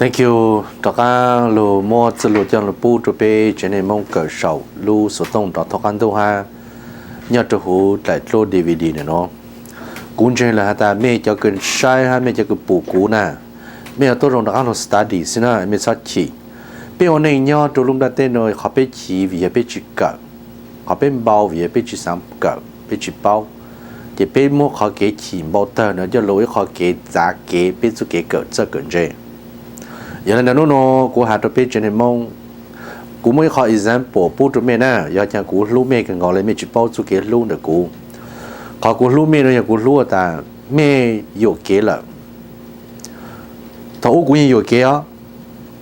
Thank you, rov qab los muab txoj lus coj los pub rau peb tsev neeg Hmoob kawm saum lub xov tooj rov thoob qab ntuj hab nyob rau huv daim duab D V D ntawm no. Kuv ntseeg lawm has tas mej cov kws saib hab mej cov kws pum kuv na, mej yuav tuaj zoo rov qab los study xwb na, mej txhob chim. Peb ua neej nyob rau lub nplaj teb no, qhov peb chim vim yog peb tsis kawm, qhov peb npau vim yog peb tsis xaav kawm, peb tsis paub. Ces peb muab qhov kev chim npau tawg no coj lug ua ib qho kev txav kev peb txuj kev kawm txawj kawm ntse. Yog le ntawd nub nua kuv has rau peb tsev neeg Hmoob, kuv muaj ib qho example pub rau mej na, yog caag kuv hlub mej kawg nkaus le mej tsis paub txuj kev hlub ntawm kuv. Qhov kuv hlub mej no yog kuv hlub tas mej yuam kev lawm. Thaum ub kuv yeej yuam kev os,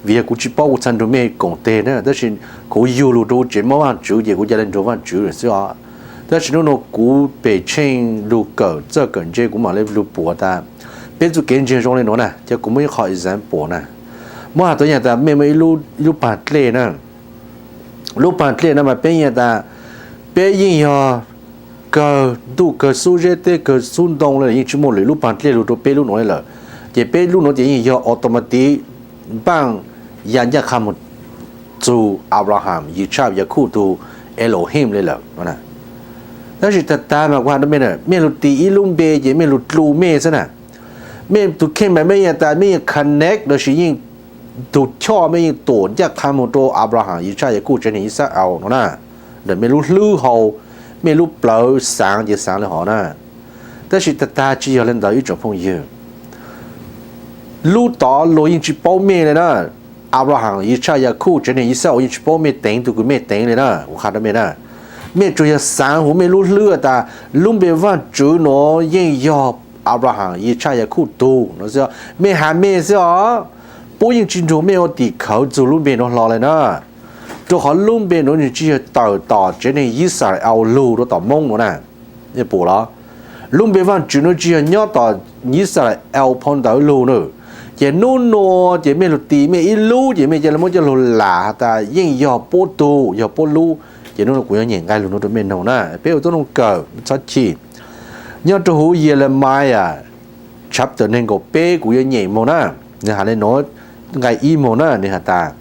vim yog kuv tsis paub kuv txhaj nrug mej koom teg na, tab sis kuv yug lug rau tsev muab Vaajtswv ces kuv ca le nrug Vaajtswv lawm xwb os. Tab sis nub nua kuv pem tsheej lug kawm txawj kawm ntse kuv mam le lug pum tas peb txuj kev ntseeg zoo le nuav na, ces kuv muaj ib qho example na. Muab has tas yeej tas mej muaj ib lub paag dlej na, lub paag dlej no mas peb yeej tas peb yeej yog kawg ntuj kawg xub zeb teb kawg xub ntoo le, yeej tsis muaj lwm lub paag dlej lug rau peb lub nuav le lawm. Ces peb lub nuav ces yeej yog automatic npaaj ya ncaaj qha moog txug Abraham, Yitzhak, Yaakov tug Elohim le lawm. Tab sis tag tag mas kuv has rau mej na, mej lug tis ib lub npe ces mej lug dlu mej xwb na. Mej tug kheej mas mej yeej tas mej yeej connect lossis yeej tug choj mej yeej tuam ncaaj qha moog rau Abraham, Yitzhak, Yaakov tsev neeg Yixalayees no na, ntawm mej lub hlwb hau, mej lub plawv xaav ces xaav le hov na. Tab sis tag tag tsis yog le ntawd ib tsoom phooj ywg. Lub tod luag yeej tsis paub mej le na. Abraham, Yitzhak, Yaakov tsev neeg Yixalayees yeej tsis paub mej teev tug kws mej teev le na, kuv qha rau mej na. Mej tsuas yog xaav huv mej lub hlwb tas lub npe Vaajtswv nuav yeej yog Abraham, Yitzhak, Yaakov tug no xwb, mej has mej xwb os. Puab yeej tsis nrug mej ua tim khawv txug lub npe nuav hlo le na. Rua qhov lub npe nuav nws tsis yog tawm tom tsev neeg Yixalayees lug rua tom Moob nuav na. Pum los, lub npe Vaajtswv nuav tsis yog nyob tom Yixalayees phau ntawv lug na. Ces nub nua ces mej lug tis mej ib lub ces mej ca le muab coj lug lam has tas yeej yog puab tug, yog puab lub. Ces nub nua kuv yuav nyem nqai lug nuav rua mej noog na, peb ua tub noog kawm txhob chim. Nyob rua huv Yelemayas chapter neeg nkaum peb kuv yuav nyem moog na. Nwg has le nuav, nqai ib moog na, nwg has tas